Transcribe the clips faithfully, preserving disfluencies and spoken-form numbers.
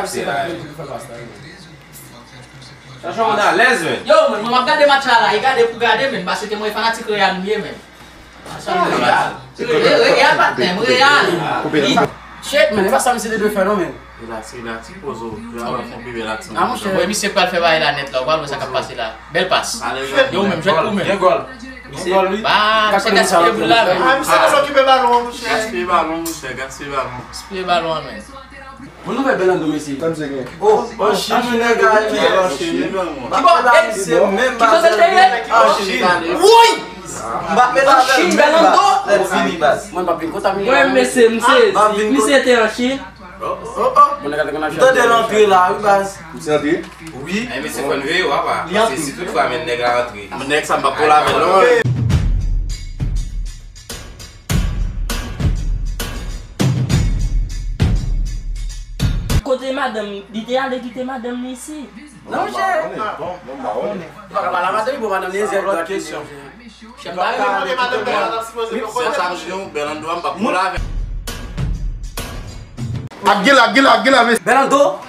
Sa fè moun alèz, men. Yo, men, mwen m ap gade match la la, e gade pou gade, men, paske mwen fanatik Real m ye, men. Sa Real. Re-, Re-, Real patnè m, Real. Shit, men, e pa sa misye te dwe fè non, men. Relax, relax, poze w. Yo ap fè yon pi bèl aksyon. Ah, monchè. Wè, misye pral fè bagay la nèt la, ou pral wè sa k ap pase la. Bèl pas. Yo, menm, jwèt pou menm. Gen gòl. Gen gòl, wi. Ba, misye gaspiye boul la, men. Ah, misye dezokipe balon an, monchè. Gaspiye balon, monchè, gaspiye balon. Gaspiye balon an, men. Bon, nou fè Belando, mesye. Sa misye gen? Oh, oh, Chine, nèg la, ki bò, eh, ki kote l te ye? An Chine. Woy! M pa mete avè l menm, baz. Lè l fini, baz. Mwen pa vin kontamine. Mwen, mesye, misye, misye te an Chine. Oh, oh, oh. Bon, nèg la te konn ap tande l antre la, wi, baz. Misye antre? Wi. Eh, mesye, fò n veye w, apa. Paske si toutfwa men nèg la antre. Nèg sa m pa pale avè l, non. Kote madanm, li te ale kite madanm li isi. Non, monchè. Bon, bon, bon. Ou pa ka pale a madanm li, bon, madanm li, se lòt kesyon. Chèf pa reponn madanm li, madanm li, madanm sipoze reponn. Sa m di w, Belando, m pa pale avè. Ak gila, ak gila, ak gila, mesye. Belando.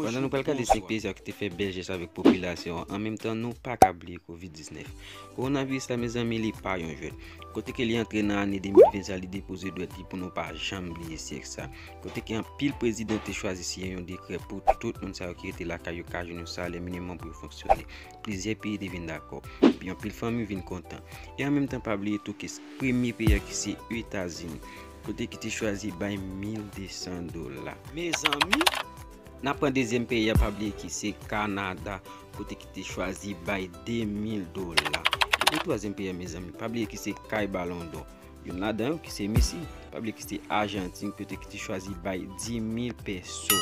Pandan nou pral gade senk peyizan ki te fè bèl jès avèk popilasyon an, an menm tan, nou pa ka bliye kovid diznèf. Kowonaviris la, mezanmi, li pa yon jwèt. Kote ke li antre nan ane de mil ven sa, li depoze dwèt li pou nou pa janm bliye syèk sa. Kote ke anpil prezidan te chwazi siyen yon dekrè pou tout moun sa yo ki rete lakay yo ka jwenn yon salè minimòm pou yo fonksyone. Plizyè peyi te vin dakò. Epi anpil fanmi vin kontan. E an menm tan, pa bliye tou ke s-, premye peyi a ki se Etazini. Kote ki te chwazi bay mil de san dola. Mezanmi, n ap pran dezyèm peyi a, pa bliye ki se Kanada, kote ki te chwazi bay de mil dola. Epi twazyèm peyi a, mezanmi, pa bliye ki se kay Balon dò. Youn ladan yo ki se Messi, pa bliye ki se Ajantin, kote ki te chwazi bay di mil peso.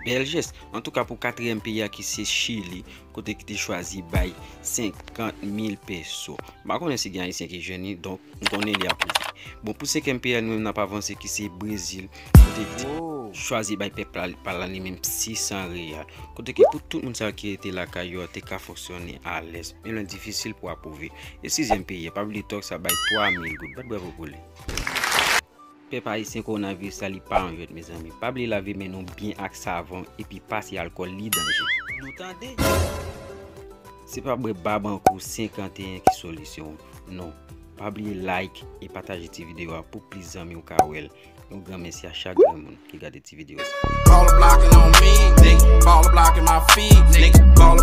Bèl jès. Antouka, pou katriyèm peyi a ki se Chili, kote ki te chwazi bay senkant mil peso. M pa konnen si gen Ayisyen ki jwenn li, donk, m konnen li ap rive. Bon, pou senkyèm peyi a, nou menm n ap avanse ki se Brezil, kote ki te chwazi bay pèp la, pa la li menm sis san reyal. Kote ki pou tout moun sa yo ki rete lakay yo te ka fonksyone alèz. Men lè difisil pou apwouve. E sizyèm peyi a, pa bliye tòg sa bay twa mil goud. Bat bravo pou li. Pèp ayisyen, kowonaviris la, li pa yon jwèt, mezanmi. Pa bliye lave men nou byen ak savon epi pase alkòl, li danje. Nou tande? Se pa bwè babankou senkanteyen ki solisyon w. Non. Pa bliye like e pataje ti videyo a pou plis zanmi w ka wè l. Yon granmèsi a chak granmoun ki gade ti videyo sa. Baller blocking on me, nigga. Baller blocking my feet, nigga. Baller